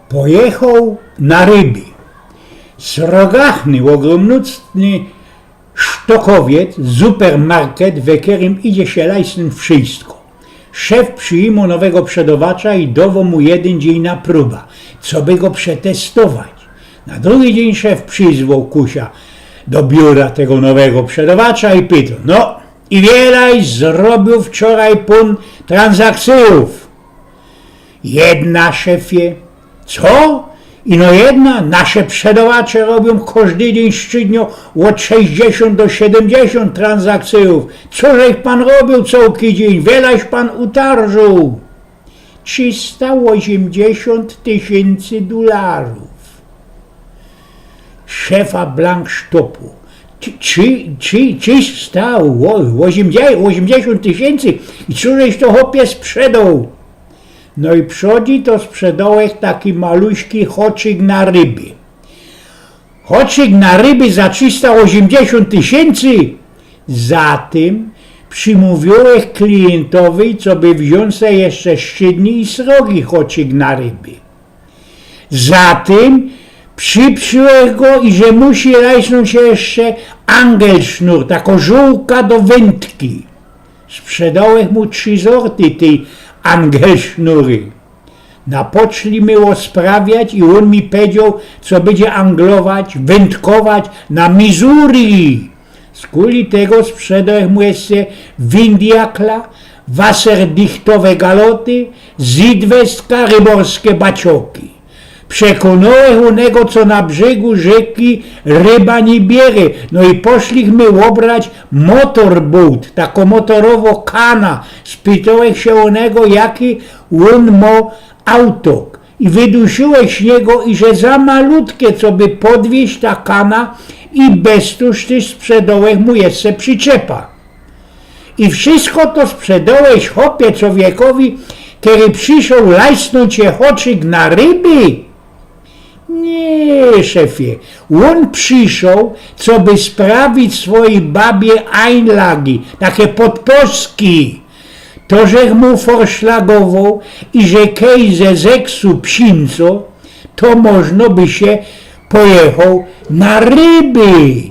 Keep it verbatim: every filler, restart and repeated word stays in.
Pojechoł na ryby. Srogachny, ôgrōmnōstny sztokowiec, supermarket, we kerym idzie sie lajsnōńć wszysko. Szef przijmōł nowego przedowacza i dowoł mu jedyn dziyń na proba, coby go przetestować. Na drugi dziyń szef przizwoł Kusia do biura tego nowego przedowacza i pytoł: „No, i wiela zrobiōł wczoraj pōn transakcyjōw?” „Jedna, szefie.” „Co?” „Ino jedna. Nasze przedowacze robiōm kożdy dziyń strzidnio ôd sześćdziesiōnt do siedymdziesiōnt transakcyjōw. Co żech pan robiōł cołki dziyń? Wielaś pan utarżōł?” „Trzysta ôziymdziesiōnt tysiyncy dolarōw.” Szefa blank sztopło. „Trzi-, trzi-, trzi-, trzysta ôziymdziesiōnt tysiyncy? I co żeś to, chopie, przedoł?” „No i przodzi to przedołech taki maluśki choczyk na ryby.” „Choczyk na ryby za trzysta ôziymdziesiōnt tysiyncy?” „Za tym przimōwiōłech kliyntowyj, coby wziōńć se jeszcze strzidni i srogi choczyk na ryby. Za tym prziprziłech go, iże musi lajsnōńć sie jeszcze angelsznur, tako żōłka do wyntki. Sprzedołech mu trzi zorty tyj angelsznuru. Napoczli my ôsprawiać i ôn mi pedzioł, co bydzie anglować, wyntkować na Missouri. Skuli tego sprzedołech mu jeszcze windiakla, waserdichtowe galoty, zydwestka, ryborske bacioki. Przekōnołech ônego, co na brzegu rzyki ryba niy bierze. No i poszlichmy ôbrać motorboat, tako motorowo kana. Spitołech sie ônego, jaki ôn mo autok. I wydusiłech z niego, iże za malutkie, coby podwiyź ta kana, i bez to tyż sprzedołech mu jeszcze prziczepa. I wszysko to sprzedołeś, chopie, czowiekowi, kery prziszoł lajsnōńć sie choczyk na ryby? Niy, szefie, ôn prziszoł, coby sprawić swojij babie Einlagi, take podpōszki. To żech mu forszlagowoł, iże kej ze zeksu psińco, to możno by sie pojechoł na ryby.